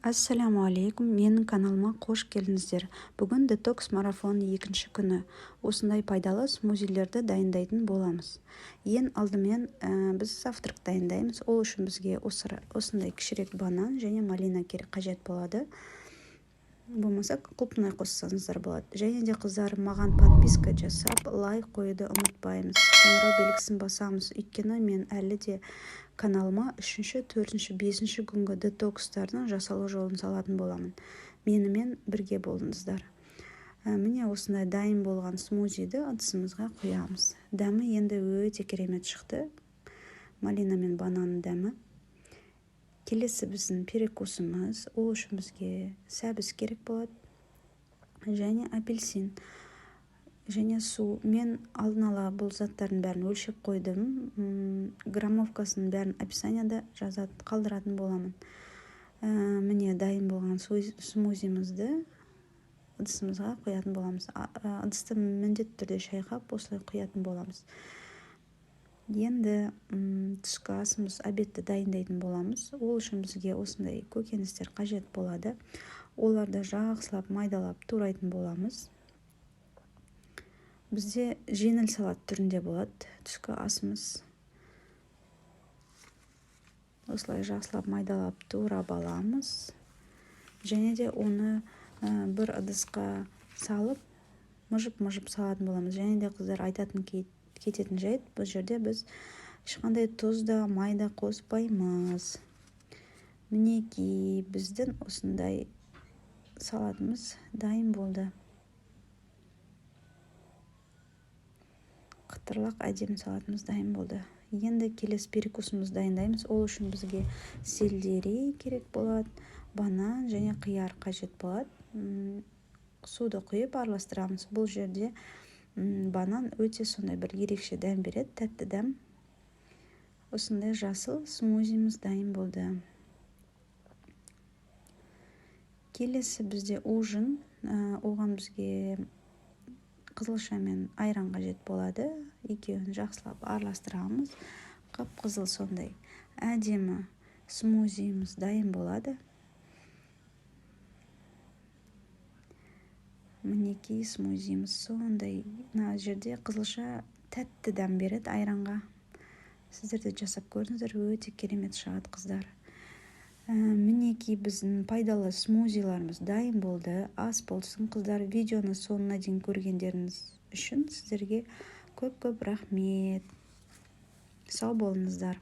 Ассалямуалейкум, менің каналыма қош келдіңіздер. Бүгін детокс марафонның екінші күні. Осындай пайдалы смузилерді дайындайтын боламыз. Ең алдымен біз завтрак дайындаймыз. Ол үшін бізге осындай кішірек банан және малина керек, қажет болады. Болмаса құлпынай қоссаңыздар болады. Және де, қыздар, маған подписка жасап, лайк қоюды ұмытпаймыз. Қоңырау белгісін басамыз. Өйткені мен әлі де каналыма үшінші, төртінші, бесінші күнгі детокстардың жасалу жолын салатын боламын. Менімен бірге болыңыздар. Міне, осындай дайын болған смузиді ыдысымызға құямыз. Дәмі енді өте керемет шықты. Малина мен бананның дәмі. Келесі біздің перекусымыз. Ол үшін бізге сәбіз керек болады және апельсин және су. Мен алдын ала бұл заттардың бәрін өлшеп қойдым. Граммовкасының бәрін описанияда жазат, қалдыратын боламын. Міне, дайын болған смузимізді ыдысымызға құятын боламыз. Ыдысты міндетті түрде шайқап, осылай құятын боламыз. Енді түскі асымыз, обедті дайындайтын боламыз. Ол үшін бізге осындай көкөністер қажет болады. Оларды жақсылап майдалап турайтын боламыз. Бізде жеңіл салат түрінде болады түскі асымыз. Осылай жақсылап майдалап турап аламыз. Және де оны бір ыдысқа салып, мыжып-мыжып салатын боламыз. Және де, қыздар, айтатын кететін жайт: бұл жерде біз ешқандай тұз да, май да қоспаймыз. Мінекей, біздің осындай салатымыз дайын болды. Қытырлақ әдемі салатымыз дайын болды. Енді келесі перекусымызды дайындаймыз. Ол үшін бізге сельдерей керек болады, банан және қияр қажет болады. Суды құйып араластырамыз. Бұл жерде банан өте сондай бір ерекше дәм береді, тәтті дәм. Осындай жасыл смузиміз дайын болды. Келесі бізде ужин. Оған бізге қызылша мен айран қажет болады. Екеуін жақсылап араластырамыз. Қып-қызыл сондай әдемі смузиіміз дайын болады. Мінекей, смузиіміз сондай. Мына жерде қызылша тәтті дәм береді айранға. Сіздер де жасап көріңіздер, өте керемет шығады, қыздар. Мінекей, біздің пайдалы смузиларымыз дайын болды. Ас болсын, қыздар. Видеоны соңына дейін көргендеріңіз үшін сіздерге көп-көп рахмет. Сау болыңыздар.